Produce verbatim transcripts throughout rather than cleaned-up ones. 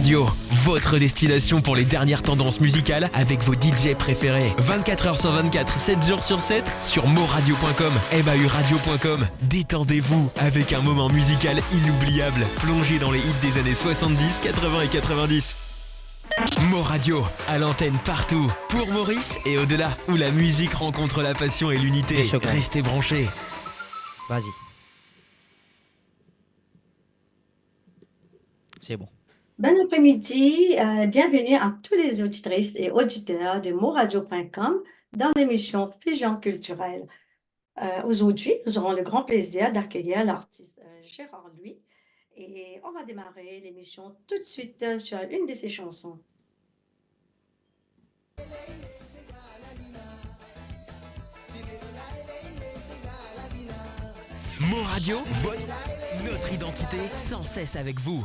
Radio, votre destination pour les dernières tendances musicales avec vos D J préférés. Vingt-quatre heures sur vingt-quatre, sept jours sur sept, sur mauradio point com, M A U radio point com. Détendez-vous avec un moment musical inoubliable, plongé dans les hits des années soixante-dix, quatre-vingts et quatre-vingt-dix. Mo Radio, à l'antenne partout, pour Maurice et au-delà, où la musique rencontre la passion et l'unité. Deux secondes. Restez branchés. Vas-y. C'est bon. Bon après-midi, euh, bienvenue à tous les auditrices et auditeurs de moradio point com dans l'émission Fusion culturelle. Euh, aujourd'hui, nous aurons le grand plaisir d'accueillir l'artiste, euh, Gérard Louis et on va démarrer l'émission tout de suite, euh, sur une de ses chansons. Mo Radio, votre, notre identité, sans cesse avec vous.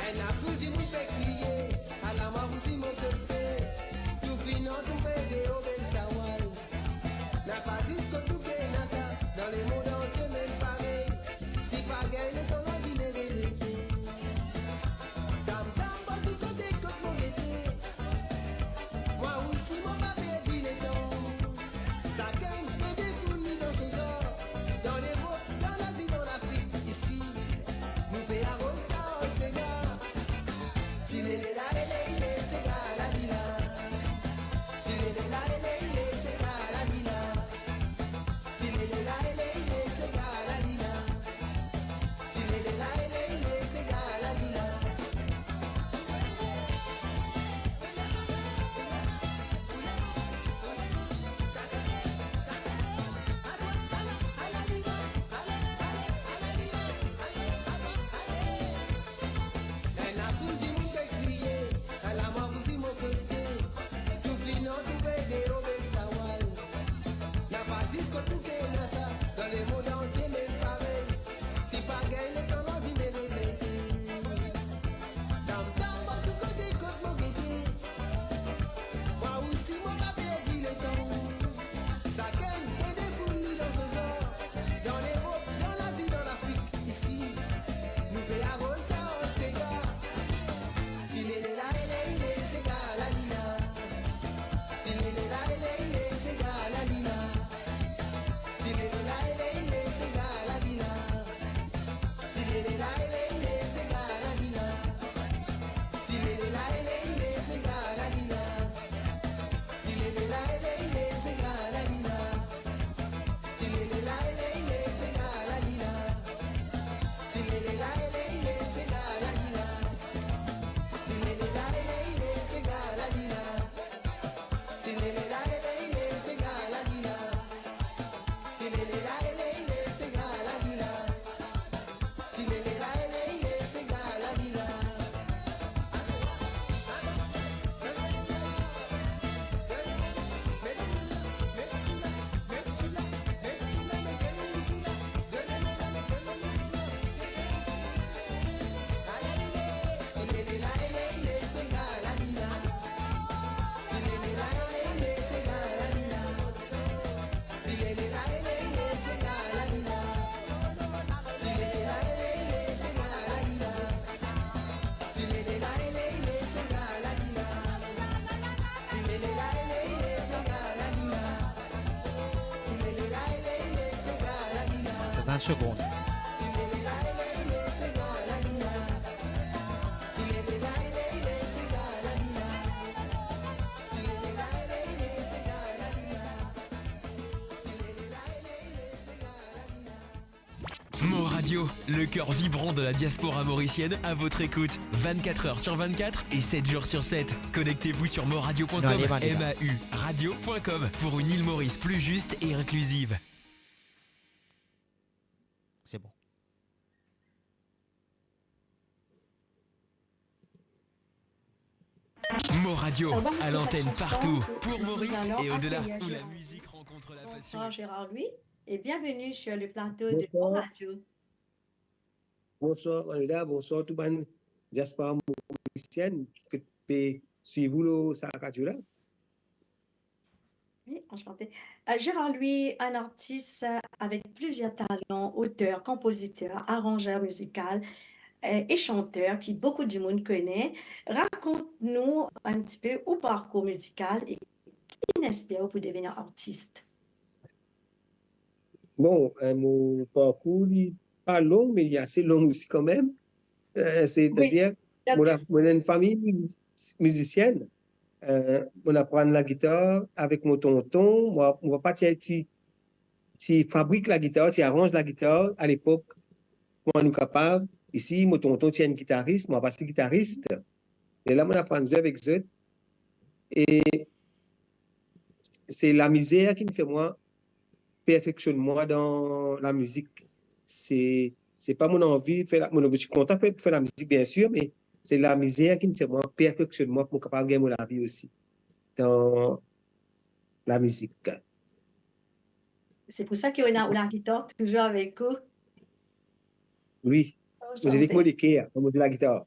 Ena foul dimoun pe kriye, ala mwa osi mo koste. Tou finn antoufe de obel sawal. Na pa zis kot nou pe ena sa, dan lemond antie mem parey. Si pa gagn letan, nou a dine regrete. Tam tam, bor tou kote kot mo rete. Mwa osi mo pa perdi letan. Sakenn pe defoul li dan so zar. Dan Lerop, dan Lazi, dan Lafrik, isi nou pe aroz sa ar sega. Ti lele la ele ile sega la vila. Ti lele la ele ile sega la vila. Ti lele la ele ile sega la vila. Ti lele la ele ile sega la vila. Ena foul dimoun pe kriye, ala mwa osi mo koste. Tou finn antoufe de obel sawal. Na pa zis kot nou pe ena sa, dan lemond antie mem parey. Si pa gagn letan, nou a dine regrete. Tam tam, bor tou kote kot mo rete. Mwa osi mo pa perdi letan. Sakenn pe defoul li dan so zar. Dan Lerop, dan Lazi, dan Lafrik, isi nou pe aroz sa ar sega. Ti lele la ele ile sega la vila. Ti lele la ele ile sega la vila. Ti lele la ele ile sega la vila. Ti lele la ele ile sega la vila. Ti lele la ele ile sega la vila. Ti lele la ele ile sega la vila. Ti lele la ele ile sega la vila. Ti lele la ele ile sega la vila. Ti lele la ele ile sega la vila. Ti lele la ele ile sega la vila. Ti lele la ele ile sega la vila. Ti lele la ele ile sega la vila. Vingt secondes. Mo Radio, le cœur vibrant de la diaspora mauricienne à votre écoute, vingt-quatre heures sur vingt-quatre et sept jours sur sept. Connectez-vous sur moradio point com, Non, allez, allez, là. M A U radio point com, pour une île Maurice plus juste et inclusive. C'est bon. Mo Radio, à l'antenne partout, pour Maurice et au-delà, où la musique rencontre la passion. Bonsoir Gérard Louis et bienvenue sur le plateau de Mo Radio. Bonsoir Manuela, bonsoir tou bann diaspora morisien ki pe swiv ou lor sa radio la. Oui, enchanté. Euh, Gérard Louis, un artiste avec plusieurs talents, auteur, compositeur, arrangeur musical, euh, et chanteur ki boukou dimoun kone. Rakont nou enn tipe ou parkour mizikal e ki inspir ou pou devenir artis? Bon, eh, mo parkour li pa long, me li ase long osi kanmem. Eh, setadir, mo la, mo dan enn fami miz-, mizisien. Eh, mo aprann lagitar avek mo tonton. Mo, mo papa ti, ti, ti fabrik lagitar, ti aranz lagitar alepok, kouma nou kapav. Isi, mo tonton ti enn gitaris, mo papa ti gitaris. E la, mo aprann zwe avek zot. E se lamizer ki fer mwa perfeksionn mwa dan lamizik. Se, se pa mo anvi fer la, mo, mo ti kontan fer, fer lamizik, biensir, me se lamizer ki fer mwa perfeksionn mwa pou mo kapav gagn mo lavi osi dan lamizik. Se pou sa ki ou ena ou lagitar touzour avek ou. Wi. Mo zwe avek mo leker, mo zwe lagitar.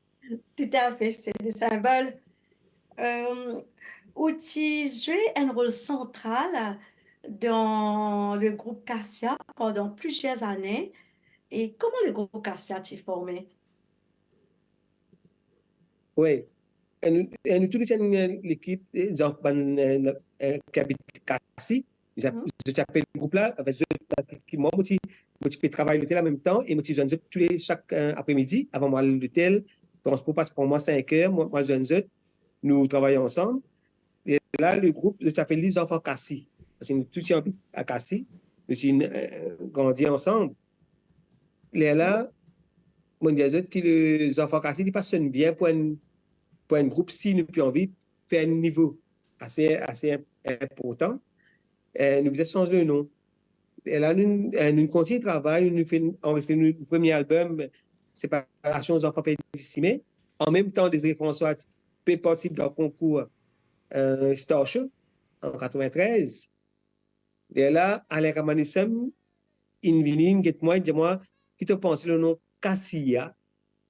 Toutafe, se de sinbol. Euh, ou ti zwe enn rol santral dan le group Cassia pandan plizier ane. E kouma le group Cassia ti forme? Wi. E nou, e nou tou, nou ti enn, eh, lekip, eh, zan-, bann, eh, eh, ki abit Cassis. Zot, zot ti apel group la, anfet, zot, pratikman, mo ti, mo ti pe travay lotel anmemtan e mo ti zwenn zot toule, sak, eh, apremidi, avan mo al lotel. Transpor pas pran mwa sink er, mo, mo al zwenn zot, nou travay ansam. E la, le group, zot ti apel li Zanfan Cassis. Parski nou tou ti abit a Cassis, nou ti, eh, grandi ansam. Lerla, mo dir zot ki le Zanfan Cassis, li pa sonn bien pou enn, pou enn group si nou pe anvi fer enn nivo ase, ase inp-, inportan. Eh, nou bizin sanz le non. E la, nou, eh, nou kontign travay, nou finn anrestre nou premie album, Separasion Zanfan Perdi Sime. Anmemtan, Désiré François ti pe partisip dan konkour, eh, Star Show an katrevintrez. Lerla, Alain Ramanujan, inn vini, inn get mwa, inn dir mwa, "Ki to panse lor non Cassia?"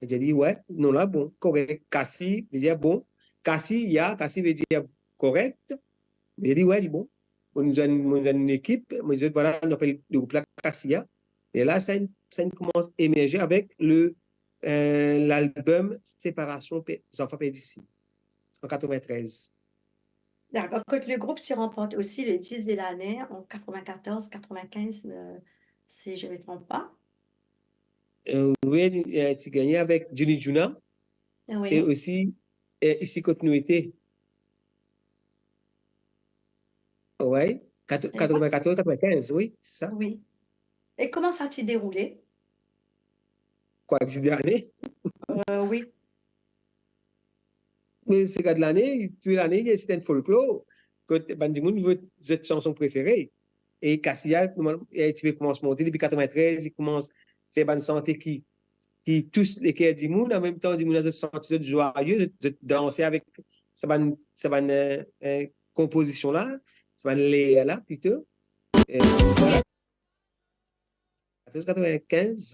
Mo dir li, "Wi, non la bon, korek. Cassis vedir bon. Cassia, Cassis vedir korek." Mo dir li, "Wi," li, "bon." Mo zwenn, mo zwenn lekip, mo dir, "Vwala, nou apel le group la Cassia." E la, sa inn, sa inn koumans emerze avek le, eh, lalbum Separasion Pe-, Zanfan Perdi Sime, an katrevintrez. Dakor, kot le group ti ranport osi le disque de l'année an katrevinkatorz, katrevinkinz, euh, si je me trompe pas. Eh, wi, eh, ti gagne avek Johnny Juna. Wi. E osi, eh, Isi Kot Nou Ete. Wi, kat-, katrevinkatorz, katrevinkinz, wi, sa. Wi. E kouma sa ti deroule? Kwa, disque de l'année? Euh, wi. Me se gard lane, tou lane, se enn folklor, kot bann dimoun vot zot sanson prefere. E Cassia, normal, eh, ti pe koumans monte depi katrevintrez, li koumans fer bann sante ki, ki tous leker dimoun, anmemtan dimoun la zot santi zot zwaye, zot, zot danse avek sa bann, sa bann, eh, eh, konpozision la, sa bann ler la plito. Eh, vwala. Katrevinkatorz, katrevinkinz.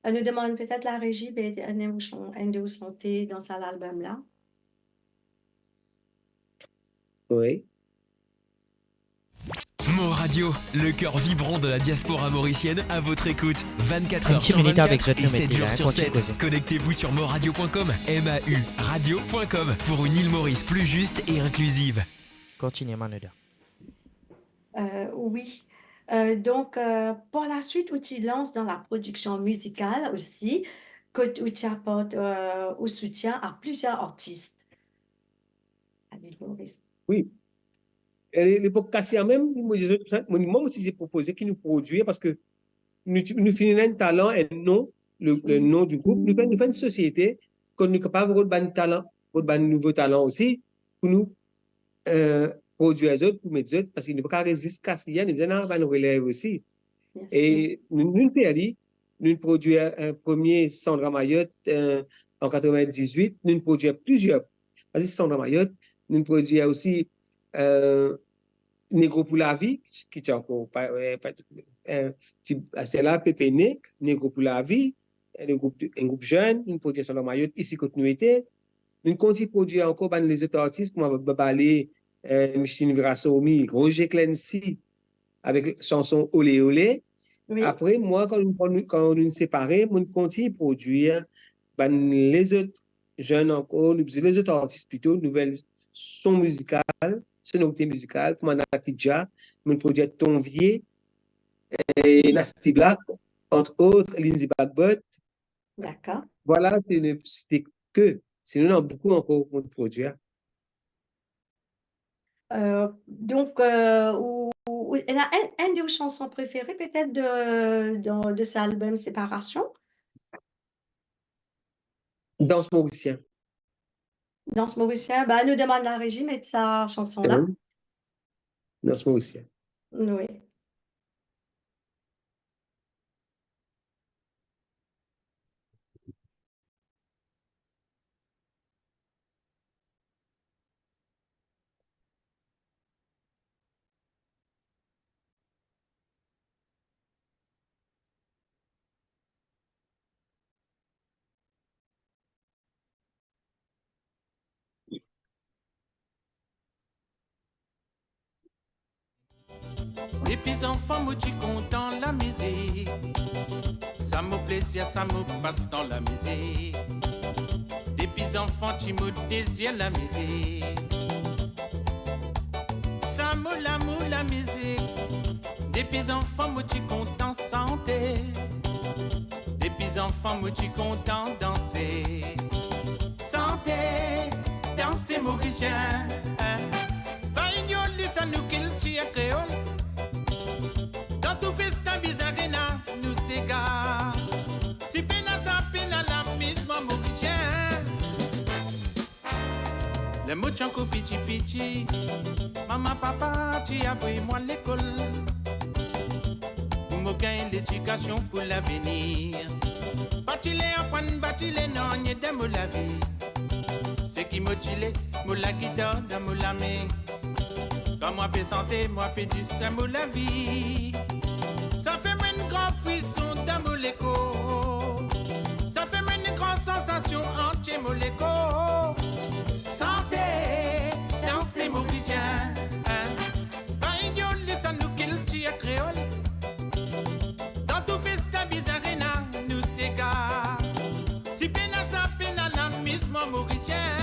Euh, nou demann petet la rezi, be, enn de ou chan-, enn de ou sante dan sa lalbum la. Wi. Mo Radio, le cœur vibrant de la diaspora mauricienne, à votre écoute, vingt-quatre heures sur vingt-quatre et sept jours sur sept. Connectez-vous sur moradio point com, M A U radio point com, pour une île Maurice plus juste et inclusive. Kontinie, Manuela. Euh, wi. Euh, donk, euh, par la suite, ou ti lans dan la prodiksion mizikal osi, kot ou ti aport, euh, ou soutien a plizier artis a Lil Moris. Wi. E le-, lepok Cassia mem, mo dir, mo, mo ti propoze ki nou prodwir, parski nou ti, nou finn ena enn talan, enn non, le, le non du group, nou fer, nou fer enn sosiete, kot nou kapav rod bann talan, rod bann nouvo talan osi, pou nou, eh, prodwir zot, pou met zot, parski nou pa kapav res zis Cassia, nou bizin ena bann relev osi. E nou, nou fer li, nou prodwir enn premie Sandra Mayotte, eh, an katrevindiz-wit, nou prodwir plizier, Aster Sandra Mayot, nou prodwir osi, eh, Negro pou Lavi, ki ti ankor pa, eh, pa, eh, ti, aster la, Pepe Nek, Negro pou Lavi, eh, le group de, enn group zenn, nou prodwir Sandra Mayot, Isi kot nou ete. Nou kontign prodwir ankor bann lezot artis, kouma Babale, eh, Micheline Virasomi, Roger Clancy, avek sanson Olé Olé. Wi. Apre, mwa, kan nou, kan nou, kan nou separe, mo kontign prodwir bann lezot zenn ankor, nou, lezot artis plito, nouvel son mizikal, sonorite mizikal, kouma Natidja, mo prodwir Ton Vie, eh, Nasty Black, entre autres, Lindsey Bagbot. Dakor. Vwala, se ne, se ke, sinon, ena boukou ankor pou prodwir. Euh, donc, euh, ou, ou, ena enn, enn de vos chansons préférées peut-être de, de, de cet album Séparation ? Dans Morisien. Dans Morisien, ben, nou demann la régie met sa chanson la. Wi. Dans Morisien. Wi. Depi zanfan mo ti kontan lamizik. Sa mo plezir, sa mo pastan lamizik. Depi zanfan ti mo dezir lamizik. Sa mo lamour lamizik. Depi zanfan mo ti kontan sante. Depi zanfan mo ti kontan danse. Sante, danse morisien, eh. Pa ignore li, sa nou kiltir kreol. Dan tou festin, bizarina, nou sega. Si pena sa, pena lamizman morisien. Ler mo ti ankor piti piti, mama papa ti avoy mwa lekol. Pou mo gagn ledikasion pou lavenir. Pa ti le aprann, pa ti le nanye dan mo lavi. Seki mo ti le, mo lagitar dan mo lame. Kan mwa pe sante, mwa pe distrer mo lavi. Sa fer mwa enn gran frison dan mo lekor. Sa fer mwa enn gran sansasion antie mo lekor. Sante, danse morisien, eh. Pa ignore li, sa nou kiltir kreol. Dan tou festin, bizarina, nou sega. Si pena sa, pena lamizman morisien.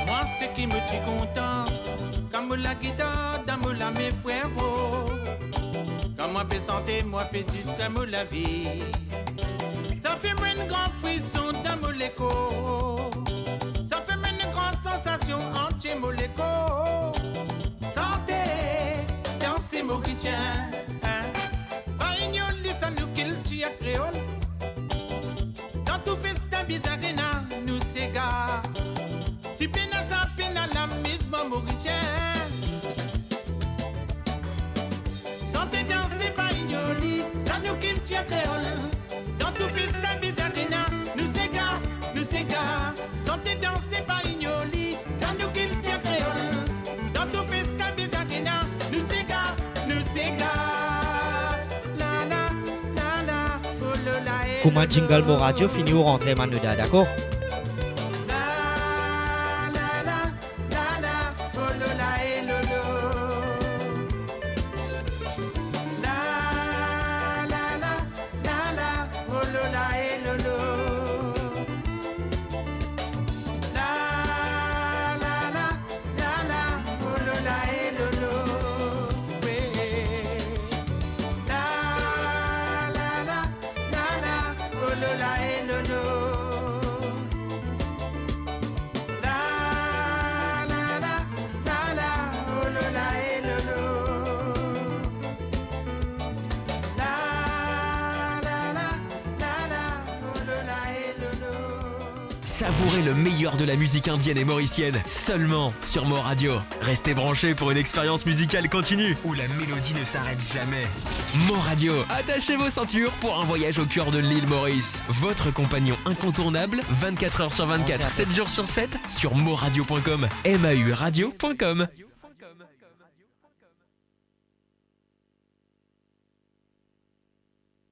Mwa seki mo ti kontan, kan mo lagitar dan mo lame frero. Kan mwa pe sante, mwa pe distrer mo lavi. Sa fer mwa enn gran frison dan mo lekor. Sa fer mwa enn gran sansasion antie mo lekor. Sante, danse morisien, eh. Pa ignore li, sa nou kiltir kreol. Dan tou festin, bizarina, nou sega. Si pena sa, pena lamizman morisien. Sante, danse, pa ignore li, sa nou kiltir kreol. Dan tou festin, bizarina, nou sega, nou sega. Sante, danse, pa ignore li, sa nou kiltir kreol. Dan tou festin, bizarina, nou sega, nou sega. La, la, la, la, oh, lo, la, eh, kouma lo, jingle lo. Mo radio fini, ou rantre, Manoda, dakor? La, la, la, la, oh, lo, la, eh, lo, lo. La, la, la, la, la, oh, lo, la, eh, lo, lo. La, la, la, la, la, oh, lo, la, eh, lo, lo. We, eh. La, la, la, la, la, oh, lo, la, eh, lo, lo. La, la, la, la, la, oh, lo, la, eh, lo, lo. Savourez le meilleur de la musique indienne et mauricienne, seulement sur Mor Radio. Restez branchés pour une expérience musicale continue, où la mélodie ne s'arrête jamais. Mor Radio, attachez vos ceintures pour un voyage au cœur de l'île Maurice. Votre compagnon incontournable, vingt-quatre heures sur vingt-quatre, sept jours sur sept, sur mauradio point com, M A U radio point com.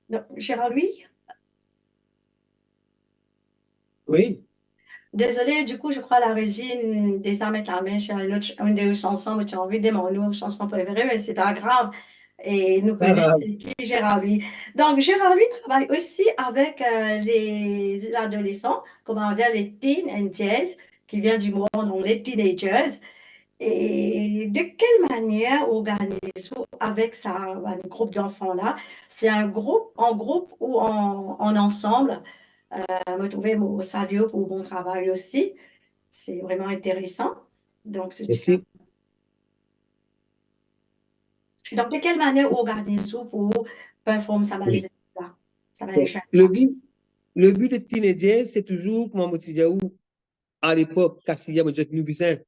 Donc, Gérard Louis? Oui. Désolé, du coup, je crois la régie déjà met la main sur une autre ch-, une de vos chansons, mais tu as envie de demander nos chansons préférées, mais c'est pas grave. Et nous connaissons c'est qui Gérard Louis. Donc, Gérard Louis travaille aussi avec euh, les adolescents, comment dire, les teen and teens, qui vient du mot en anglais teenagers. E de kel manier ou organiz ou avek sa bann group danfan la? Se en group, an group ou an, an ansanm? Euh, mo trouve mo salye ou pou bon travay osi. Se vreman interesan. Donk, se Mersi. Donk, de kel manier ou organiz ou pou perform sa bann Oui. zenn la, sa bann Bon, zenn le la? But, le but de Teenagers, c'est toujours, kouma mo ti dir ou, à l'époque, Castilla, mo dir nou bizin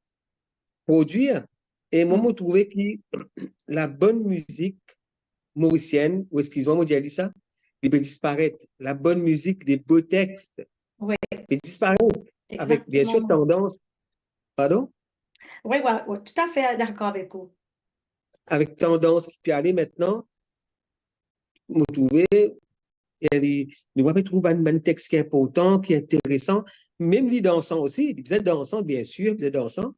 prodwir. E mwa, Mm. mo trouve ki la bonne musique mauricienne, ou excuse-moi, mo dir li sa, li pe disparet. La bonne musique, les beaux textes, Oui, pe disparet. Avec, bien sûr, exactement. tendance. Pardon? Oui, oui, oui, tout à fait d'accord avec vous. Avec tendance ki pe ale aster, mo trouve, e li, nou pa pe trouv bann, bann text ki inportan, ki interesan, mem li dansan osi, li bizin dansan, bien sûr, bizin dansan,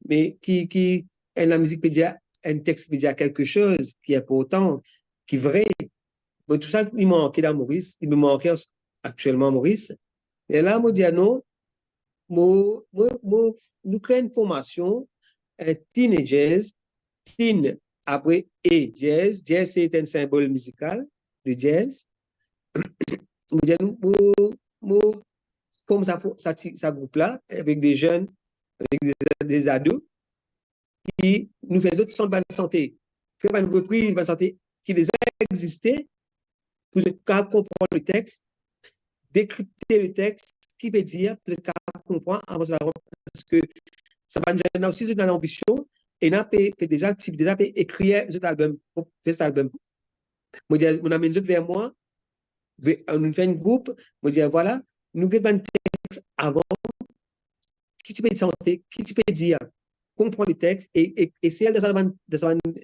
me ki, ki, enn lamizik pe dir, enn text pe dir quelque chose ki inportan, ki vre. Bon, tou sa, li manke dan Moris, li manke an-, aktielman Moris. E la, mo dir, non, mo, mo, mo, nou kre enn formasion, eh, teenagers, teen, apre e, jazz, jazz se enn sinbol mizikal de jazz. Mo dir, nou, mo, mo form sa, fo-, sa ti, sa group la, avek de zenn, avek de, de ado, ki nou fer zot sant bann sante, fer bann repriz bann sante ki deza existe, pou zot kapav konpran le text, dekripte le text, ki pe dir, pou zot kapav konpran avan zot al, parski sa bann zenn la osi, zot ena lanbision, e ena pe, pe deza, ti deza pe ekrir zot album, fer zot album. Mo dir, mo amenn zot ver mwa, ve-, nou fer enn group, mo dir, vwala, nou get bann text avan, ki ti pe sante, ki ti pe dir, konpran le text e, e, e se al dan sa bann, dan sa bann,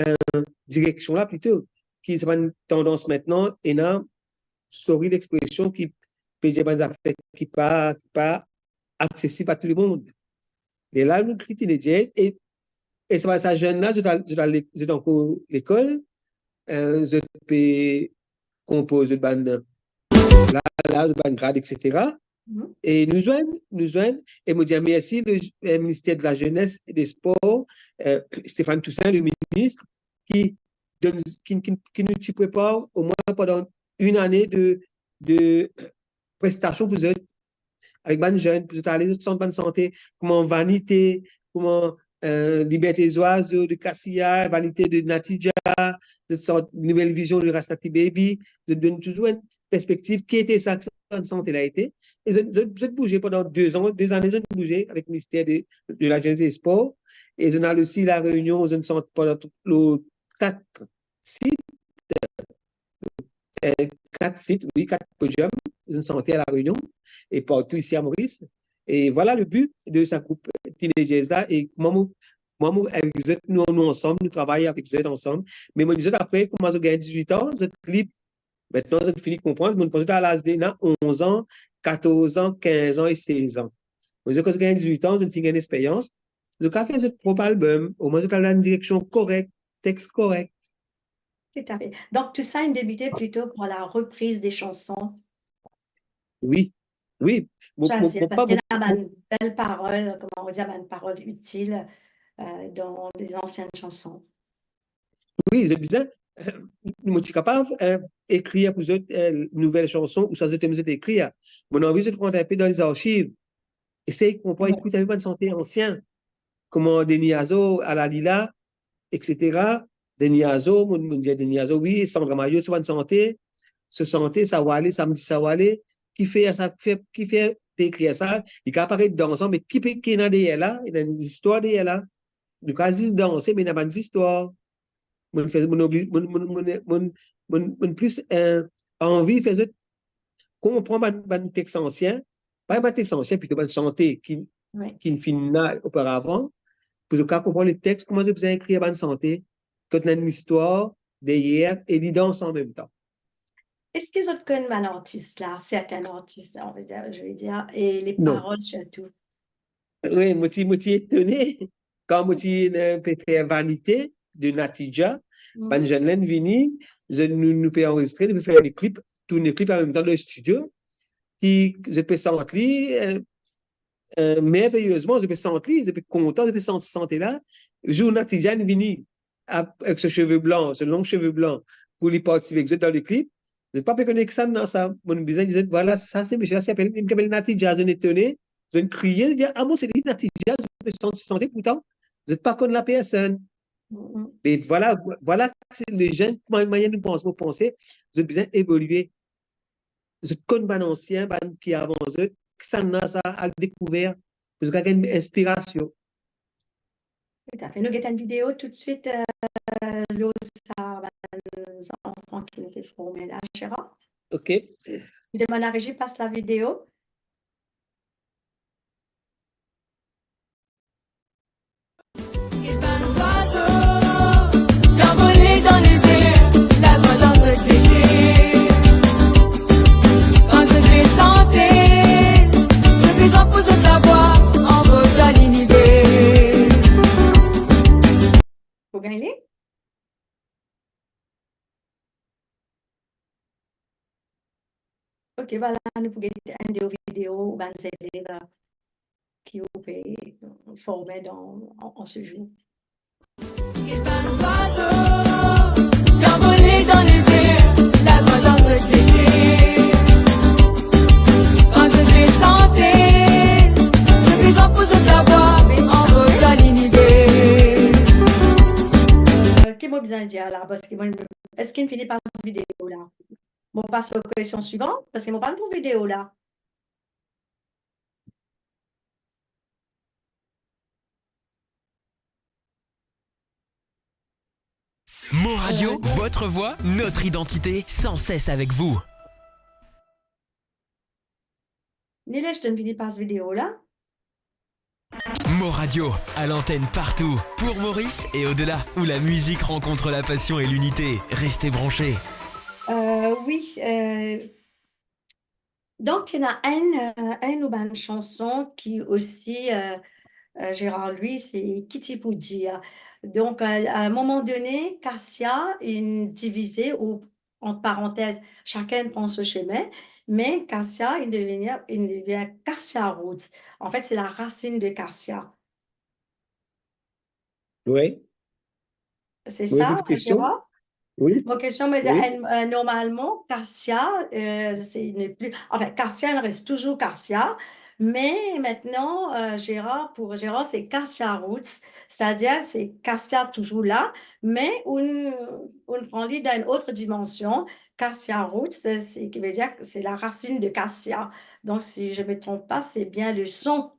eh, direksion la plito, ki sa bann tandans aster, ena, sori lexpresion, ki pe dir bann zafer ki pa, ki pa aksesib a tou lemond. E la, nou kre teenagers, e, e sa, sa zenn la, zot al, zot al, zot ankor lekol, eh, zot pe konpoz zot bann, la, la, zot bann grad, et cetera. Mhm. E nou zwenn, nou zwenn, e mo dir mersi le, eh, Ministère de la Jeunesse et des Sports, eh, Stéphane Toussaint, le ministre, ki donn, ki, ki, ki nou ti prepar omwin pandan enn ane de, de prestasion pou zot, avek bann zenn, pou zot ale, zot sant bann sante, kouma Vanité, kouma, eh, Liberté Zoiseau de Castilla, Vanité de Natidja, zot sant Nouvelle Vision de Rasnati Baby, zot donn touzour enn perspektiv ki ete sa, ki sa bann sante la ete. E zot, zot, zot bouze pandan de zan, de zane zot bouze avek Ministère de, de la Jeunesse et des Sports. E zot al osi La Réunion, zot sant pandan tou, lo kat sit, eh, kat sit, wi, kat podium, zot sante a La Réunion e partou isi a Moris. E vwala le but de sa group teenagers la. E kouma mo, mwa, mo avek zot, nou, nou ansam, nou travay avek zot ansam. Me mo dir zot apre, kouma zot gagn dizwit an, zot lib. Aster zot fini konpran, mo panse zot a laz de, ena onz an, katorz an, kinz an e sez an. Mo dir, kan zot gagn dizwit an, zot finn gagn lexperyans, zot kapav fer zot prop album, omwin zot al dan enn direksion korek, text korek. Tout à fait. Donc, tout ça, il débutait plutôt par la reprise des chansons. Wi, wi. Mo, Ça, mo, c'est mo parce pa, qu'il y a mo, bann belles paroles, comment on dit, bann parol itil, euh, dans des anciennes chansons. Wi, zot bizin, mo ti kapav, eh, ekrir pou zot, eh, nouvel chanson, ouswa zot ena zot ekrir. Mo anvi zot rant inpe dan lezarsiv. Esey konpran, Ouais. ekout inpe bann sante ansien, kouma Denis Azo, Alalila, et cetera. Denis Azo, mo, mo dir Denis Azo, wi, Sandra Maillot, so bann sante, so sante, Sa Wale, Samedi Sa Wale, ki fer sa, fer, ki fer te ekrir sa, li kapav paret dansan, me ki pe, ki ena deryer la? Ena enn zistwar deryer la. Nou kapav zis danse, me ena bann zistwar. Monn fer, monn obli-, monn, monn, monn, monn, monn, monn plis, eh, anvi fer zot konpran bann, bann text ansien, pa bann text ansien, plito bann sante ki, Wi. ki finn la oparavan, pou zot kapav konpran letext, kouma zot bizin ekrir bann sante, kot ena enn istwar deryer e li dans an mem tan. Eski zot konn bann artis la, sertin artis, on va dire, je vais dire, e le Non. parol sirtou? Wi, mo ti, mo ti etone kan mo ti, eh, pe fer Vanite de Natija, Mm. bann zenn la inn vini, zot, nou, nou pe anrezistre, nou pe fer le klip, tourn le klip an mem tan dan le studio, ki zot pe sant li, eh, eh, merveyezman, zot pe sant li, zot pe kontan, zot pe sant, sante la. Zour Natija inn vini, ap-, avek so seve blan, so long seve blan, pou li partisipe ek zot dan le klip. Zot pa pe kone kisannla sa. Monn bizin dir zot, vwala, sa se misie la, se apel, li apel Natija, zot etone, zot kriye, zot dir, "Ah bon, se li Natija, zot pe sant, sante, pourtan zot pa konn lapersonn." Mm, mm. Me vwala, vwala, se le zenn, mwa, mwa, nou panse, mo panse, zot bizin evolie. Zot konn bann ansien, bann ki avan zot, kisannla sa, al dekouver, pou zot kapav gagn inspirasion. Toutafe. Nou get enn video toutswit, eh, lor sa bann zanfan ki nou pe forme la, Gérard. Ok. Nou demann larezi pas lavideo. Get bann zwazo, anvole dan lezer, lazwa dan zot beke. Kan zot pe sante, zot bizin pou zot lavwa anvol dan liniver. Pou gagn li? Ok, vwala, nou pou get enn de video, bann zelev ki ou pe forme dan, an, an se zour. Get bann zwazo, anvole dan lezer, lazwa dan zot beke. Kan zot pe sante, zot bizin pou zot lavwa anvol dan liniver. Euh, ki mo bizin dir la? Paski mo, eski inn fini pas video la? Mo pas lor kestion swivan, paski mo pa trouv video la. Mo Radio, votre voix, notre identité, sans cesse avec vous. Nilesh, tonn fini pas video la? Mo Radio, à l'antenne partout, pour Maurice et au-delà, où la musique rencontre la passion et l'unité. Restez branchés. Euh, wi, euh, donk, ti ena enn, euh, enn ou bann sanson ki osi, euh, euh, Gérard Louis, se Ki ti pou dir. Donk, euh, à un moment donné, Kassia inn divize ou entre parenthèses, chacun prend son chemin, mais Kassia, il devient, il devient Kassia Roots. En fait, c'est la racine de Kassia. Wi. C'est Oui, ça, votre question ? Gérard ? Oui. Mon question, mais, Oui. euh, euh, normalement, Kassia, euh, c'est, il n'est plus, enfin, Kassia, il reste toujours Kassia, mais maintenant, euh, Gérard, pour Gérard, c'est Kassia Roots, c'est-à-dire c'est Kassia toujours là, mais on, on prend lui dans une autre dimension. Kassia Roots, c'est, c'est, qui veut dire que c'est la racine de Kassia. Donc, si je me trompe pas, c'est bien le son.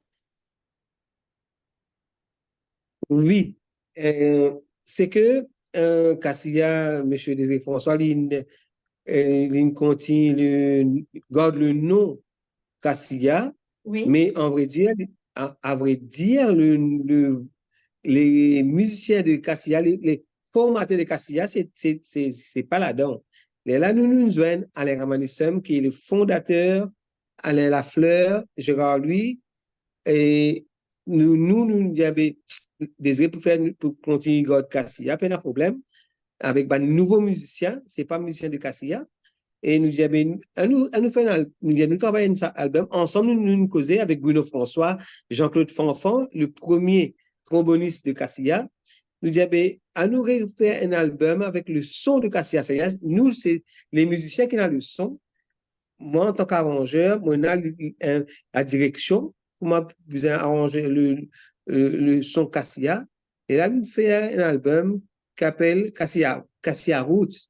Wi, euh, se ke, euh, Kassia, misie Désiré François, li, euh, li kontign le, gard le nom Kassia, Wi. me an vre dir, a, a vre dir, le, le, les musiciens de Kassia, les, les formateurs de Kassia, se, se, se, se pa ladan. Lerla nou, nou zwenn Alain Ramanuissem, ki le fondater, Alain Lafleur, Gérard Louis, e nou, nou, nou, nou dir, be, Désiré pou fer, pou kontign gard Kassia, pena problem, avek bann nouvo mizisien, se pa mizisien de Kassia. E nou dir, be, annou, annou fer enn al-, nou dir, nou travay enn sa album, ansam nou, nou, nou koze avek Bruno François, Jean-Claude Fanfan, le premie trombonist de Kassia. Nou dir, be, annou refer enn album avek le son de Kassia. Savedir, nou, se le mizisien ki ena le son, mwa, antan ki aranzer, mo ena li, li, eh, la direksion, kouma bizin aranze le, le, le son Kassia. E la, nou fer enn album ki apel Kassia, Kassia Roots.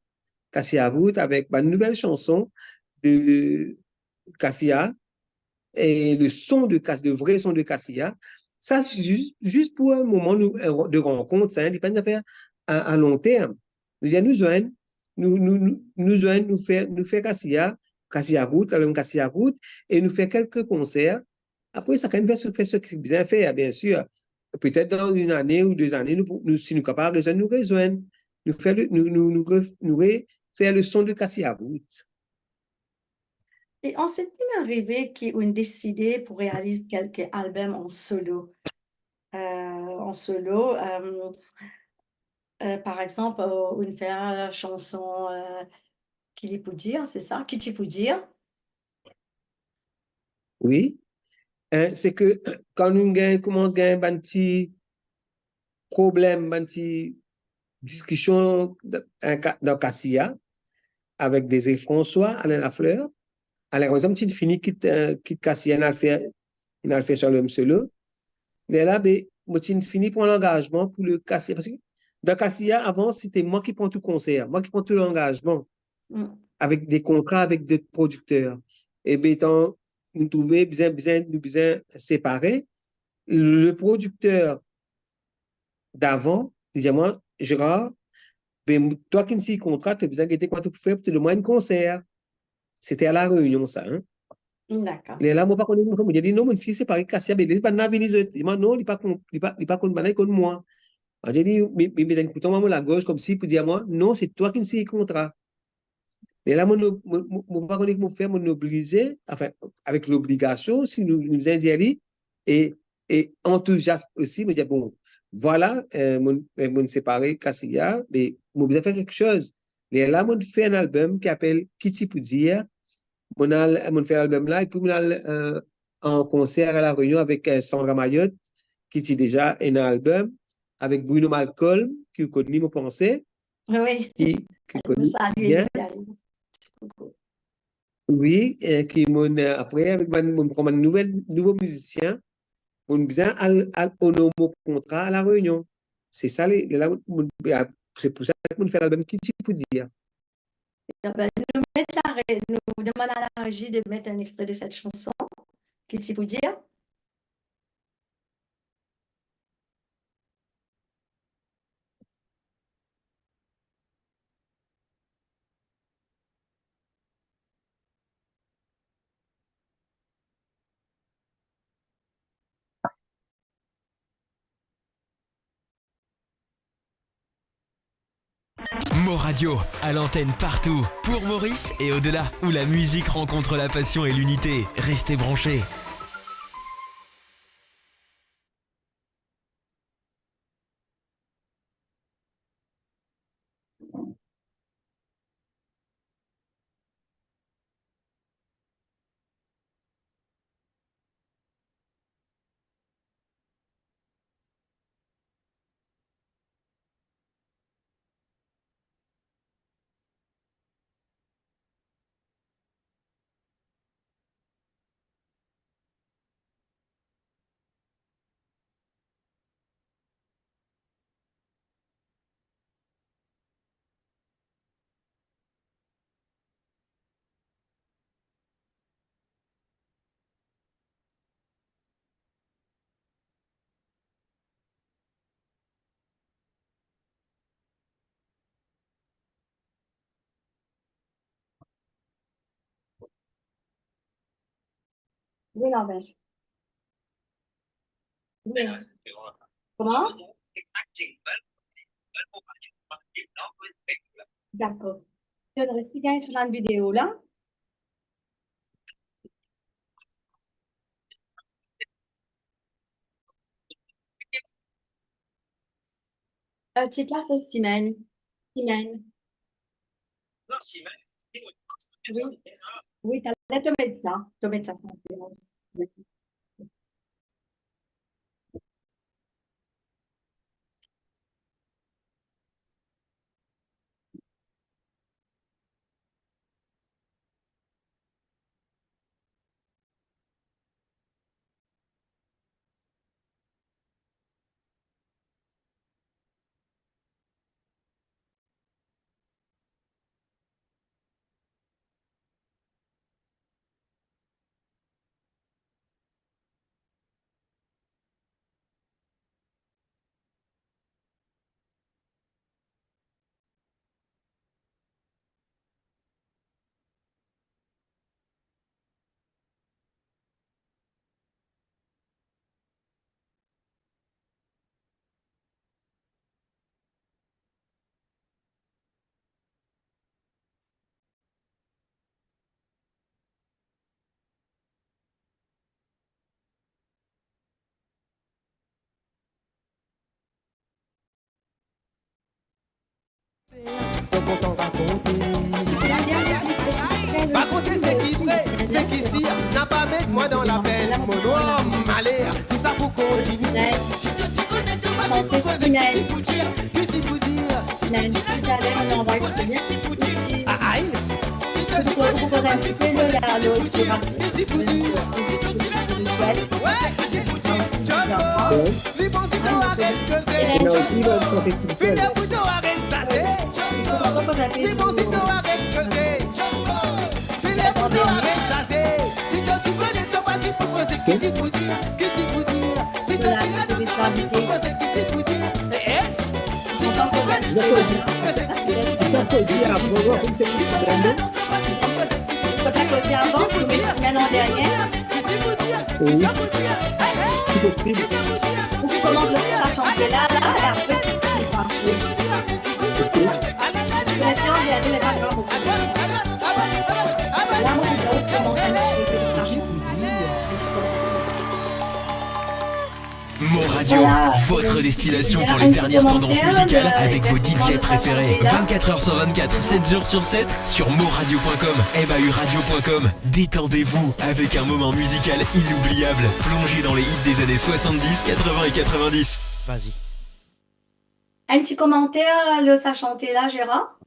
Kassia Roots avek bann nouvel sanson de Kassia. e le son de kas-, le vre son de Cassia. Sa, se zis, zis pou enn moman nou, de rankont, sa, li pa enn zafer a, a long term. Nou dir, nou zwenn, nou, nou, nou, nou zwenn, nou fer, nou fer Cassia, Cassia Route, album Cassia Route, e nou fer kelke konser. Apre, sakenn fer, fer seki bizin fer, biensir. Petet dan enn ane ou de ane, nou, nou, si nou kapav rezwenn, nou rezwenn. Nou fer le, nou, nou, nou re-, nou refer le son de Cassia Route. E answit, ki'nn arive ki ou'nn deside pou realiz kelke album an solo. Euh, an solo, euh, euh, par exanp, euh, ou'nn fer sanson, euh, Ki li pou dir, se sa? Ki ti pou dir? Wi. Eh, se ke kan nou gagn, koumans gagn bann ti problem, bann ti diskision dan, eh, ka-, dan Cassia, avek Désiré François, Alain Lafleur. Alain, par exanp, ti fini kit, eh, kit Cassia, inn al fer, inn al fer so album solo. Lerla, be, mo ti fini pran langazman pou le Cassia, parski dan Cassia, avan, se te mwa ki pran tou konser, mwa ki pran tou langazman, mm, avek de kontra avek de prodikter. E be, letan nou trouve bizin, bizin, nou bizin separe, le prodikter davan, li dir mwa, "Gérard, be, twa ki'nn sign kontra, to bizin gete kouma to pou fer pou to donn mwa enn konser." Se te a La Réunion sa, hein. Dakor. Lerla, mo pa kone, mo dir li, "Non, mo'nn fini separe Cassia, be les bann la vini zot." Li dir mwa, "Non, li pa konn, li pa, li pa konn bann la, li konn mwa." Mo dir li, "Mi, mi, mi, mi, kout mwa lagorz koumsi pou dir mwa, non, se twa ki'nn sign kontra." Lerla, mo, mo, mo, mo pa kone ki mo fer, mo'nn oblize, anfin, avek lobligasion, si nou, nou bizin dir li, e, e antouzias osi, mo dir, "Bon, vwala, eh, mo'nn, eh, mo'nn separe Cassia, me mo bizin fer kiksoz." Lerla, mo'nn fer enn album ki apel Ki ti pou dir. Mo'nn al, mo'nn fer album la, epi mo'nn al, eh, an konser a La Réunion avek, eh, Sandra Mayotte, ki ti deza ena album, avek Bruno Malcolm, ki ou konn li, mo panse. Wi. Ki, ki ou konn li bien. Wi, eh, ki mo'nn, eh, apre, avek bann, mo'nn pran bann nouvel, nouvo mizisien, mo'nn bizin al, al onor mo kontra a La Réunion. Se sa, le, le, la, mo'nn, ah, se pou sa ke mo'nn fer lalbom Ki ti pou dir. Ebe, nou met la re-, nou demann a la rezi de met enn extre de set sanson, Ki ti pou dir. Mo Radio, à l'antenne partout, pour Maurice et au-delà, où la musique rencontre la passion et l'unité. Restez branchés. Oui, non, mais... Oui. Comment ? D'accord. Donn resi gagn so bann video la. Euh, tit la, se Simenn. Simenn. Oui. Oui, taler to met sa, to met sa. Kontan rakonte. Rakonte seki vre, seki sir, napa met mwa dan lapenn, mo nom, ale, si sa pou kontinié. Si to ti kone, to pa ti pou koze, ki ti pou dir, ki ti pou dir, si to ti kone, to pa ti pou koze, ki ti pou dir. Aïe. Si to ti kone, to pa ti pou koze, ki ti pou dir, ki ti pou dir, si to ti kone, to pa ti pou koze, ki ti pou dir. Jumbo. Li bon si to aret koze, Jumbo. Fini pou to aret sase, Jumbo. Li bon si to aret koze, Jumbo. Fini pou to aret sase. Si to ti kone, to pa ti pou koze, ki ti pou dir, ki ti pou dir. Si to ti kone, to pa ti pou koze, ki ti pou dir. Eh, eh. Si to ti kone, to pa ti pou koze, ki ti pou dir. Si to ti kone, to pa ti pou koze, ki ti pou dir. Kot la koze avan, pou met simenn an dernie. Wi. Si posib. Ou koumans sa shantie la, la, e apre, ou koumans. Simenn an dernie, me pa grav. La, mo, ou koumans enn ti pe koumsa. Mo Radio, voilà, votre destination pour les dernières tendances musicales avec vos D J préférés. Vingt-quatre heures sur vingt-quatre, sept jours sur sept, sur moradio point com, M A U radio point com. Détendez-vous avec un moment musical inoubliable, plongé dans les hits des années soixante-dix, quatre-vingts et quatre-vingt-dix. Vas-y. Enn ti komanter lor sa shantie la, Gérard?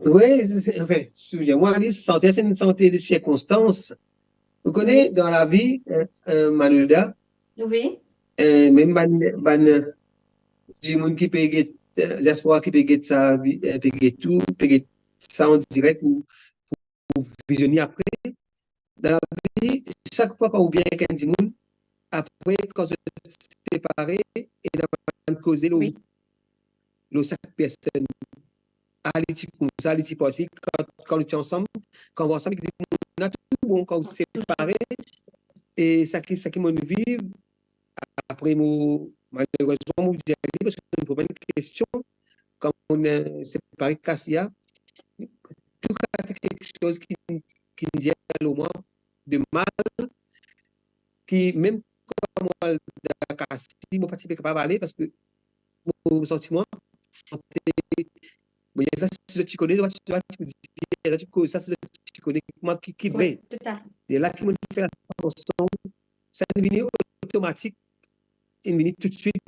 Wi, se, se, anfin, souvenir mwa, li shantie, se enn shantie de sirkonstans. Ou kone, wi, dan lavi, eh, eh, Malouda, wi, eh, mem bann, bann, eh, dimoun ki pe get, eh, diaspora ki pe get sa, vi-, eh, pe get tou, pe get sa an direk ou, ou vizionn li apre. Dan lavi, sak fwa kan ou bien ek enn dimoun, apre, kan zot separe, ena bann koze lor, wi, lor sak personn. Ah, li ti koumsa, li ti parsi, kan, kan nou ti ansam, kan ou ansam ek dimoun la, tou bon, kan ou separe, e sa ki, sa ki mo'nn viv, apre mo, malerezman, mo dir li, parski mo poz enn kestion, kan mo'nn, eh, separe kas la, tou kalite kiksoz ki, ki dir lor mwa de mal, ki mem kan mo al dan kas li, mo pa ti pe kapav ale, parski mo santi mwa, santi, bon, sa, si zot ti kone, zot pa ti, zot pa ti pou dir, zot ti pou koz sa, si zot ti kone mwa ki, ki vre. Wi, toutafe. E la ki mo'nn fer la shanson, sa inn vini otomatik, inn vini toutswit.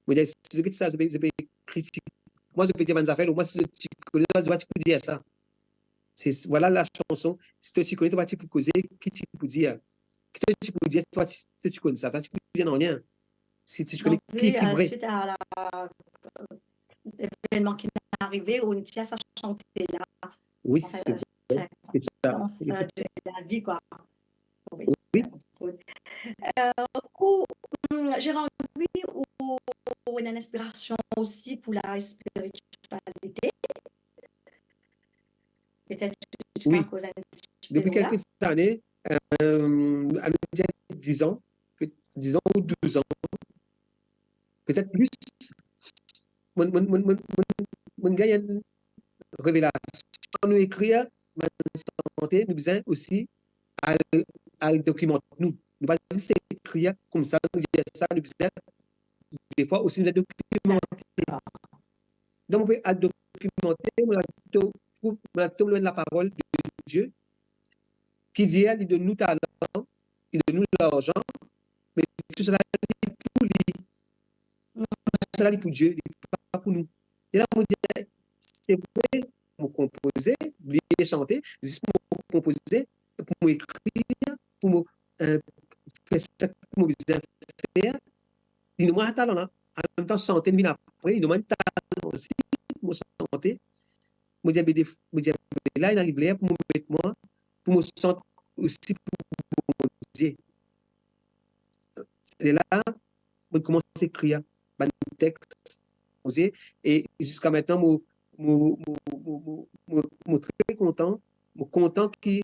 Mo dir, si zot get sa, zot pe, zot pe kritik mwa, zot pe dir bann zafer lor mwa, si zot ti kone, zot pa ti pou dir sa. Se, vwala la shanson, si to ti kone, to pa ti pou koze, ki ti pou dir. Ki to ti pou dir, to pa ti, to ti kone sa, to pa ti pou dir nanye. Si to ti kone ki, ki vre. Donk, wi, euh, suite à la, euh, l'événement qui m'est arrivé, ou ti a sa shantie la. Wi, enfin, se vre. Sa, se sa, dans, euh, de la vie, quoi. Wi. Wi. Euh, ou, hum, Gérard, wi, ou, ou ena enn inspirasion osi pou la spiritualité. Petet ou ti kapav koz enn ti pe de la. Wi. Depi kelke zane, euh, anou dir diz an, pe-, diz an ou douz an, petet plis, mo'nn, mo'nn, mo'nn gagn enn revelasion. Kan nou ekrir bann sante, nou bizin osi al, al dokimant nou. Nou pa zis ekrir koumsa, nou dir sa, nou bizin, defwa osi nou bizin dokimante. Donk, mo pe al dokimante, mo al to-, trouv, mo al tom lor enn laparol de Die, ki dir li donn nou talan, li donn nou larzan, me tousala li pou li. Tousala li pou Die, li pa pou nou. E la, mo dir, se vre, mo konpoze, bliye sante, zis mo konpoze, pou mo ekrir, pou mo, euh, fer seki mo bizin fer, li donn mwa talan la. Anmemtan, sante vinn apre, li donn mwa talan osi, mo sante. Mo dir, be de-, mo dir, be la, inn ariv ler pou mo met mwa, pou mo sant osi pou Bondie. Lerla, mo koumans ekrir bann text, Bondie, e ziska mintenan, mo, mo, mo tre kontan, mo kontan ki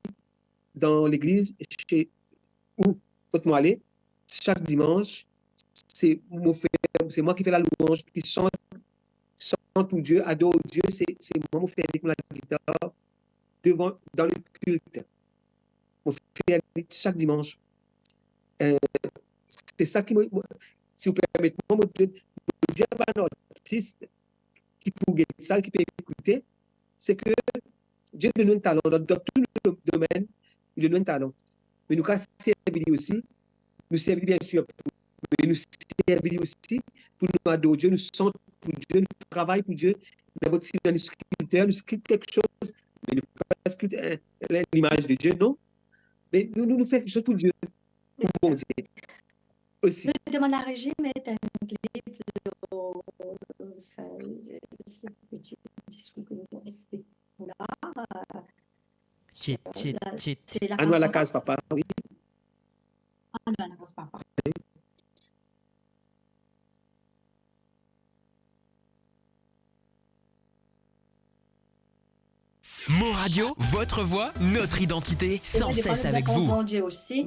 dan legliz, se ou, kot mo ale, sak dimans, se mo fer, se mwa ki fer lalouanz, ki sant, sant pou Die, ador Die, se, se mwa mo fer avek mo lagitar devan, dan le kilt. Mo fer li sak dimans. Eh, se sa ki mo, mo, si ou permet mwa, mo, mo dir bann artis ki pou get sa, ki pe ekoute, se ke Die donn nou enn talan, dan, dan tou dom-, domenn, li donn nou enn talan. Me nou kapav servi li osi, nou servi li, bien sir, pou, me nou servi li osi pou nou ador Die, nou sant pou Die, nou travay pou Die. Ninport ki nou skilpter, nou skilpt kiksoz, me nou pa skilpt, eh, limaz de Die, non. Me nou, nou, nou fer kiksoz pou Die, pou Bondie osi. Je demande la régie, mettre un clip, euh, ça, ce petit discours que nous avons resté là, euh, Tchit, tchit, la, tchit. C'est la Anou a la case papa, oui. Anou a la case papa. Mon Radio, votre voix, notre identité, sans cesse avec vous. Bondie aussi.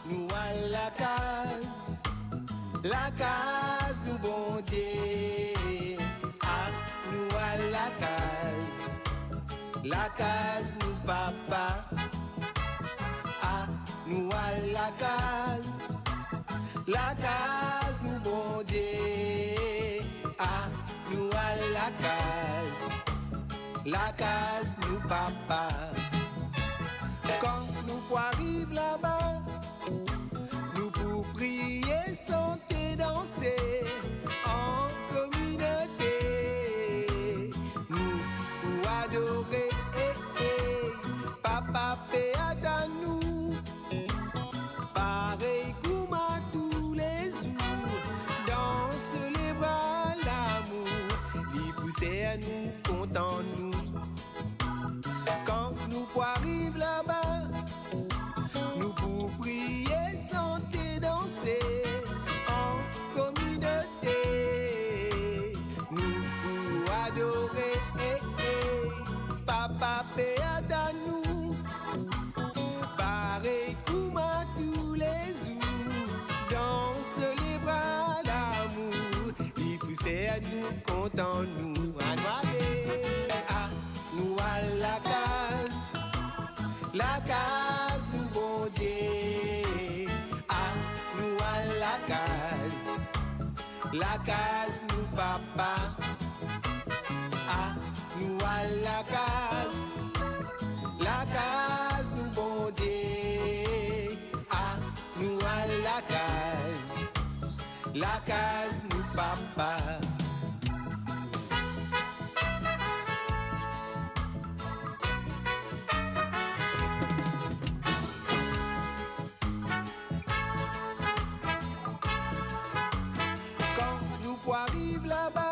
Anou al lakaz, lakaz nou Bondie. Anou al lakaz, lakaz nou Papa. Anou al lakaz, lakaz nou Bondie. Anou al lakaz, lakaz nou Papa. Kan nou pou ariv laba, nou pou priye, sante, danse an kominote. Nou pou adore, eh, eh, Papa Pe atann nou. Parey kouma toulezour, dan so lebra lamour, li pou serr nou, kontan nou. Kan nou pou ariv laba, nou pou priye, sante, danse an kominote. Nou pou adore, eh, eh, Papa Pe atann nou. Parey kouma toulezour, dan so lebra lamour, li pou serr nou, kontan nou. Anou ale, anou al lakaz, lakaz nou Bondie. Anou al lakaz, lakaz nou Papa. Anou al lakaz, lakaz nou Bondie. Anou al lakaz, lakaz nou Papa. Kan nou pou ariv laba,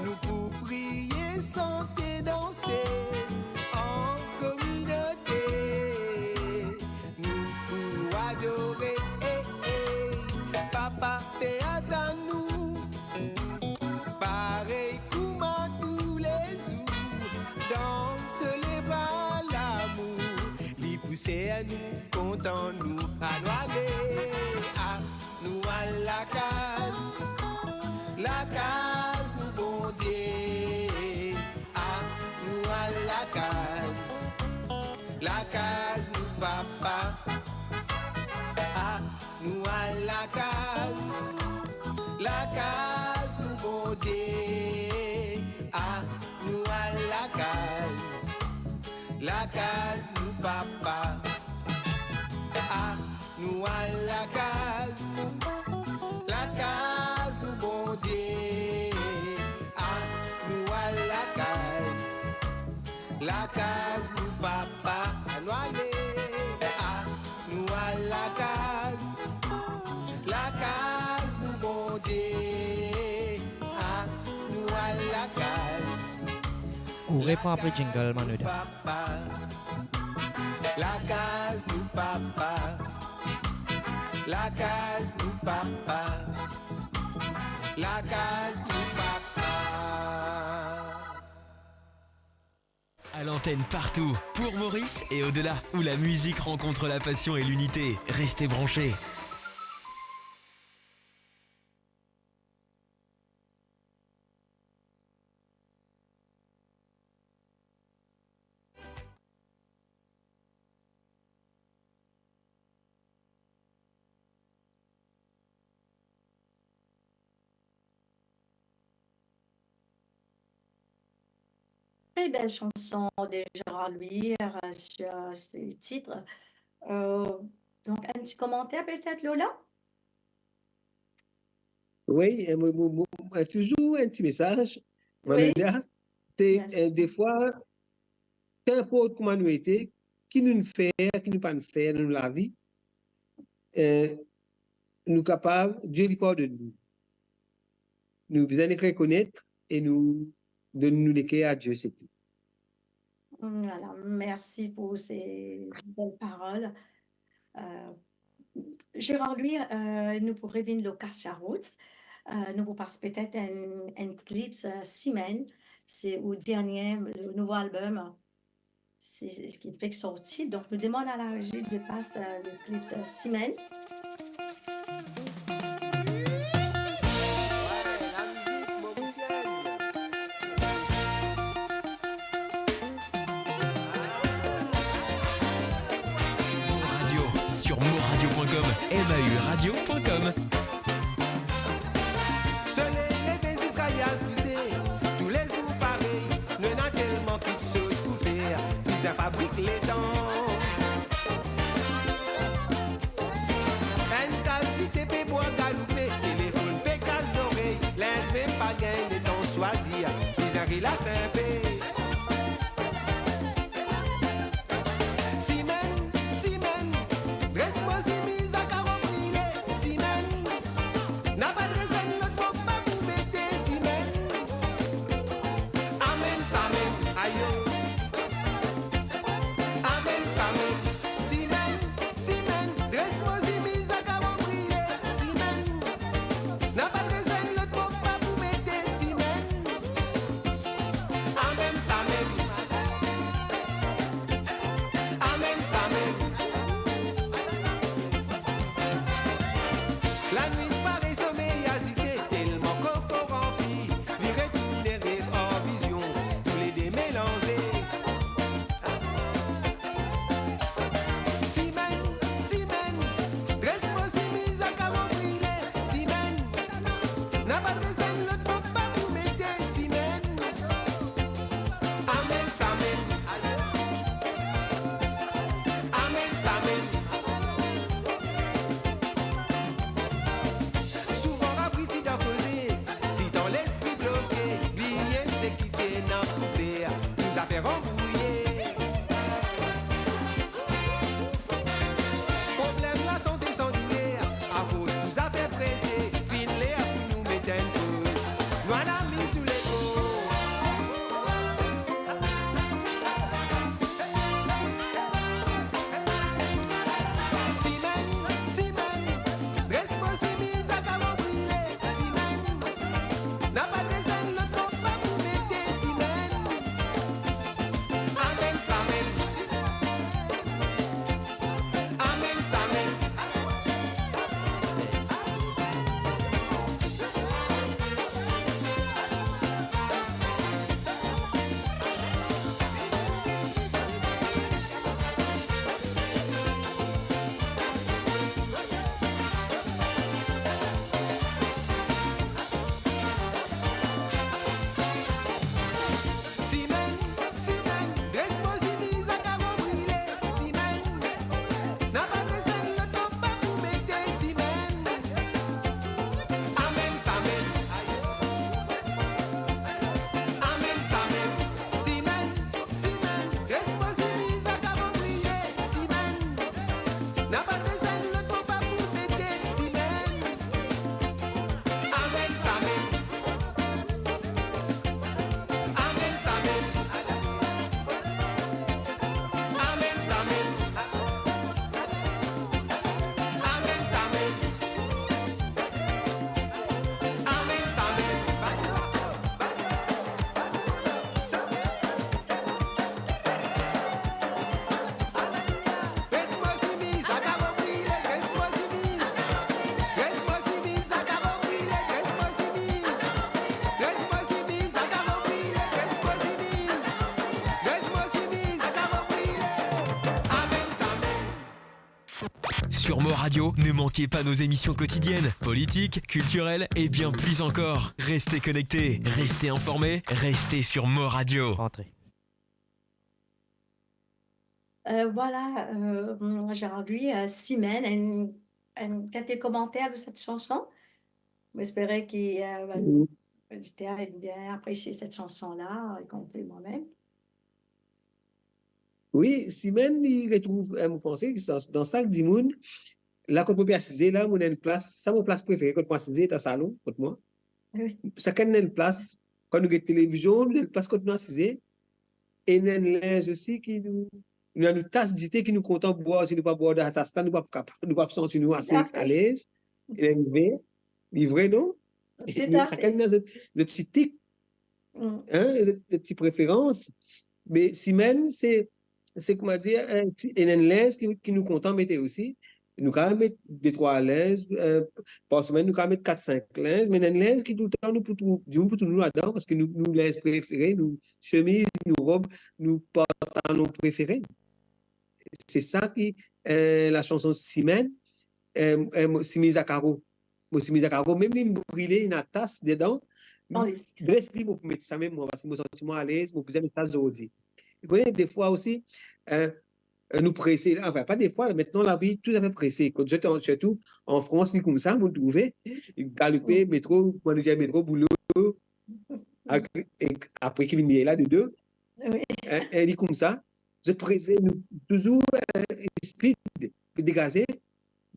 nou pou priye, sante, danse an kominote. Nou pou adore, eh, eh, Papa Pe atann nou. Parey kouma toulezour, dan so lebra lamour, li pou serr nou, kontan nou. Anou ale, anou al lakaz, lakaz nou Bondie. Anou al lakaz, lakaz nou Papa. Anou al lakaz, lakaz nou Bondie. Anou al lakaz, lakaz nou Papa. Anou al lakaz, lakaz nou Bondie. Anou al lakaz, lakaz nou Papa. Anou ale, anou al lakaz, lakaz nou Bondie. Anou al lakaz. Ou repran apre jingle, Manoda. Papa. nou papa. Lakaz nou papa. Lakaz nou papa. À l'antenne partout, pour Maurice et au-delà, où la musique rencontre la passion et l'unité. Restez branchés. Très belle chanson de Gérard Louis, euh, sur ce titre. Euh, donc, un petit commentaire peut-être, Lola ? Wi, eh, mo, mo, mo, eh, touzour enn ti mesaz, Manolia, se, eh, defwa, kinport kouma nou ete, ki nou fer, ki nou pa fer dan nou lavi, eh, nou kapav, Die li pardonn nou. Nou bizin rekonet e nou donn nou leker a Die, se tou. Voilà, merci pour ces belles paroles. Euh, Gérard Louis, euh, nou pou revinn lor Kasia Roots. Euh, nou pou pas petet enn, enn clip, euh, Simenn, se ou dernie, le nouvo album, se, se ki fek sorti. Donk, nou demann a la regie de pas, euh, le clip, euh, Simenn. Mo Radio, sur moradio point com, M A U radio point com. Soley leve ziska li al kouse, toulezour parey, nou ena telman kiksoz pou fer, bizin fabrik letan. Enn tas dite pe bwar galoupe, telefonn pe kas zorey, linz mem pa gagn letan swazir, bizin rilax inpe. Simenn, simenn, dres mo simiz a karo brile, simenn, napa dres enn lot mo pa pou mete, simenn. Amenn sa mem, ayo. Amenn sa mem, simenn, simenn, dres mo simiz a karo brile, simenn, napa dres enn lot mo pa pou mete, simenn. Amenn sa mem. Amenn sa mem. Lanwit parey somey azite, telman kor ranpli, vire tourne rev ar vizion, toulede melanze. Simenn, simenn, dres mo simiz a karo brile, simenn, napa dres enn lot mo pa pou mete, simenn. Amenn sa mem. Amenn sa mem. Sur Mo Radio, ne manquez pas nos émissions quotidiennes, politiques, culturelles et bien plus encore. Restez connectés, restez informés, restez sur Mo Radio. Rentrez. Euh, voilà, euh, Gérard Louis, euh, Simène, une, une, quelques commentaires de cette chanson. Mo espere ki, euh, Mm. Oditer inn bien apresie set chanson la, y konpri mwa mem. Wi, Simène, li retrouv, eh, mo panse ki dan, dan sak dimoun, la kot mo pe asize la, mo ena enn plas, sa mo plas prefere kot mo asize, dan salon, kot mwa. Wi. Sakenn ena enn plas, kan nou get televizion, nou ena enn plas kot nou asize, e ena enn linz osi ki nou, nou ena nou tas dite ki nou kontan bwar, si nou pa bwar dan sa tas la, nou pa kapa-, nou pa santi nou ase alez, e enn ver, li vre, non? Tout à fait. Sakenn ena zot, zot ti tik, hein, zot, zot ti preferans. Me Simène, se, se, kouma dir, enn ti, enn, enn linz ki, ki nou kontan mete osi. Nou kapav met de trwa linz, eh, par semenn, nou kapav met kat, sink linz, me ena enn linz ki toultan nou pou trouv, dimoun pou trouv nou ladan, parski nou, nou linz prefere, nou semiz, nou rob, nou pantalon prefere. Se sa ki, eh, lasanson Simène, eh, eh, mo simiz a karo. Mo simiz a karo, mem li brile, ena tas dedan, dres li, mo pou met sa mem mwa, parski mo santi mwa alez, mo bizin met sa zordi. Ou kone, defwa osi, eh, eh, nou prese, anfin, pa defwa, aster lavi tou zafer prese. Kot zot, sirtou an Frans, li koumsa, mo trouve, galoupe, metro, kouma nou dir, metro, boulo, ak, e apre ki vinn li la, dodo. Wi. Hein, eh, li koumsa, zot prese, nou touzour, eh, speed, degaze,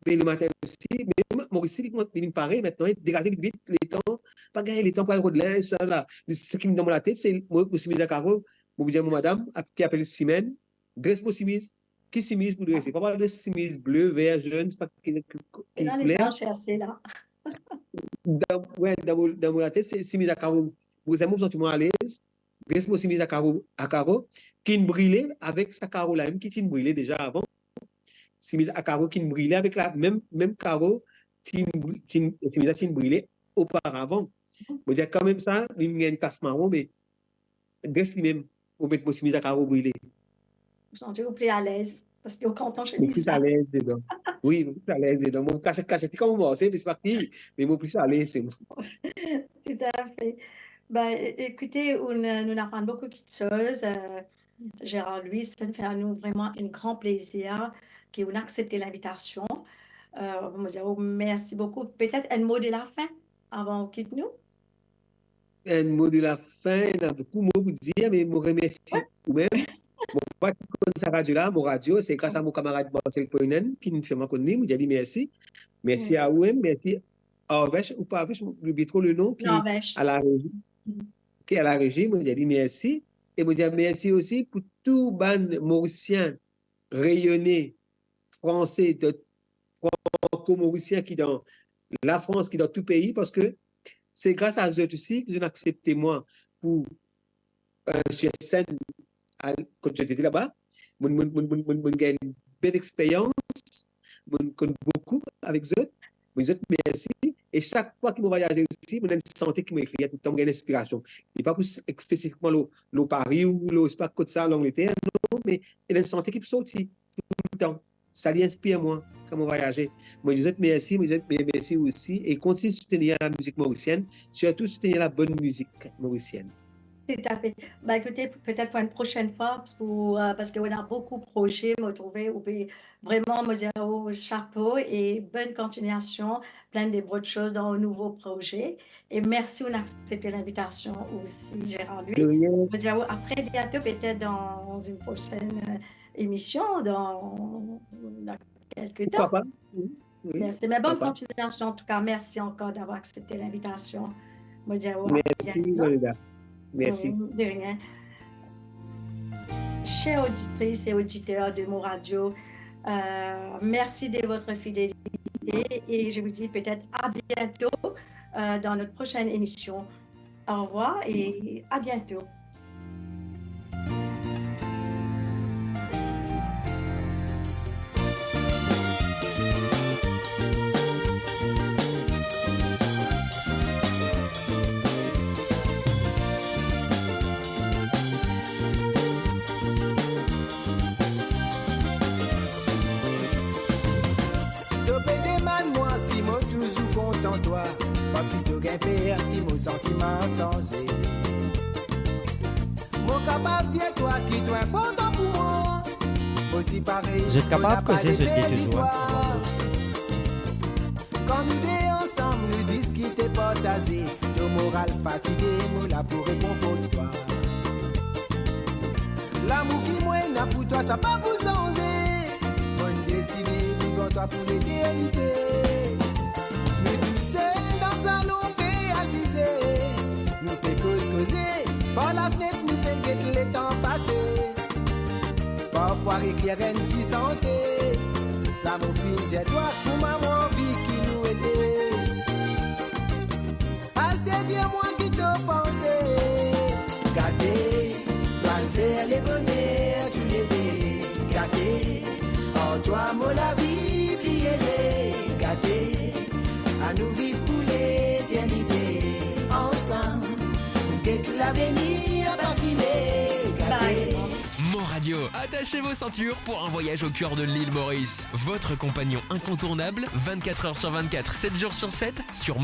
me lematin osi, me mo resi, li, li vinn pare aster, degaze vit vit, letan, pa gagn letan pou al rod linz, sa la. Seki vinn dan mo latet, se mo, mo simiz a karo, mo pou dir mo madam, ap-, ki apel Simène, dres mo simiz. Ki simiz pou drese? Pa, pa dres simiz ble, ver, zonn, sepa ki, ki, ki kouler. Ena letan cherse la. Dan, wi, dan mo, dan mo latet, se simiz a karo. Mo, mo santi mwa alez, dres mo simiz a karo, a karo, ki'nn brile avek sa karo la mem ki ti'nn brile deza avan. Simiz a karo ki'nn brile avek la mem, mem karo, ti'nn bri-, ti'nn, simiz la ti'nn brile oparavan. Mo dir kanmem sa, li gagn tas maron, me dres li mem, mo met mo simiz a karo brile. Ou santi ou pli alez, parski ou kontan semiz la. Mo pli alez dedan. Wi, mo pli alez dedan. Mo kasiet, kasiet, kan mo marse, me sepa ki, me mo pli alez, se mwa. Tout à fait. Ben, é-, écoutez, ou n-, nou aprann boukou kiksoz, euh, Gérard Louis, sa fer nou vreman enn gran plezir ki ou aksepte linvitasion. Euh, mo dir ou mersi boukou. Petet enn mo de la fin avan ou kit nou? Enn mo de la fin, ena boukou mo pou dir, me mo remersi ou mem. Mo pa ti konn sa radio la, mo radio, se gras a mo kamarad Marcel Poinen ki'nn fer mwa konn li, mo dir li mersi. Mersi a ou mem, mersi Arvesh, ou pa Arvesh, mo bliye tro le nom, ki a la regi. Ki a la regi, mo dir li mersi. E mo dir mersi osi pou tou bann Morisien, Reyone, Franse, de, Franko-Morisien ki dan Lafrans, ki dan tou pei, parski se gras a zot osi ki zot aksepte mwa pou, euh, sir senn, al, kot zot ete laba. Mo, mo, mo gagn bel experyans, mo konn boukou avek zot. Mo dir zot mersi. E sak fwa ki mo vwayaze osi, mo ena enn sante ki mo ekrir, toultan mo gagn linspirasion. Li pa pou spesifikman lor, lor Paris ou lor, sepa kot sa, Langleter, non, me ena enn sante ki pou sorti toultan. Sa li inspir mwa kan mo vwayaze. Mo dir zot mersi, mo dir zot mersi osi, e kontign soutenir lamizik morisienn, sirtou soutenir labonn mizik morisienn. Tout à fait. Ben, écoutez, peut-être pour une prochaine fois, pour, euh, parce qu'on a beaucoup de projets, mo trouve, ou pe, vraiment, mo dir ou chapeau et bonne continuation, plein de bonnes choses dans vos nouveaux projets. Et merci d'avoir accepté l'invitation aussi, Gérard Louis. De rien. Mo dir ou à très bientôt, peut-être dans une prochaine, euh, émission, dans, dans quelque temps. Pourquoi pas? Oui, oui. Merci. Mais bonne continuation, en tout cas. Merci encore d'avoir accepté l'invitation. Mo dir ou à bientôt. Merci, Lola. Merci. Euh, de rien. Chères auditrices et auditeurs de Mo Radio, euh, merci de votre fidélité et je vous dis peut-être à bientôt, euh, dans notre prochaine émission. Au revoir et à bientôt. Santiman sanze. Mo kapav dir twa ki to inportan pou mwa. Osi parey Zot kapav koze zot de toultan. Kan nou de ansam, nou diskite, partaze. To moral fatige, mo la pou rekonfort twa. Lamour ki mwa ena pou twa, sa pa pou sanze. Mo'nn deside viv ar twa pou leternite. Nou tousel dan salon pe asize, nou pe koz koze, par lafnet nou pe get letan pase. Parfwa ekler enn ti sante, lamour finn dir twa kouma mo anvi ki nou ete. Aster dir mwa ki to panse. Gate, pral fer leboner toulede. Gate, ar twa mo lavi bliye le. Gate, anou viv pou leternite. Ansam, nou get lavenir pa ki le. Gate. Mon Radio, attachez vos ceintures pour un voyage au cœur de l'île Maurice. Votre compagnon incontournable, vingt-quatre heures sur vingt-quatre, sept jours sur sept, sur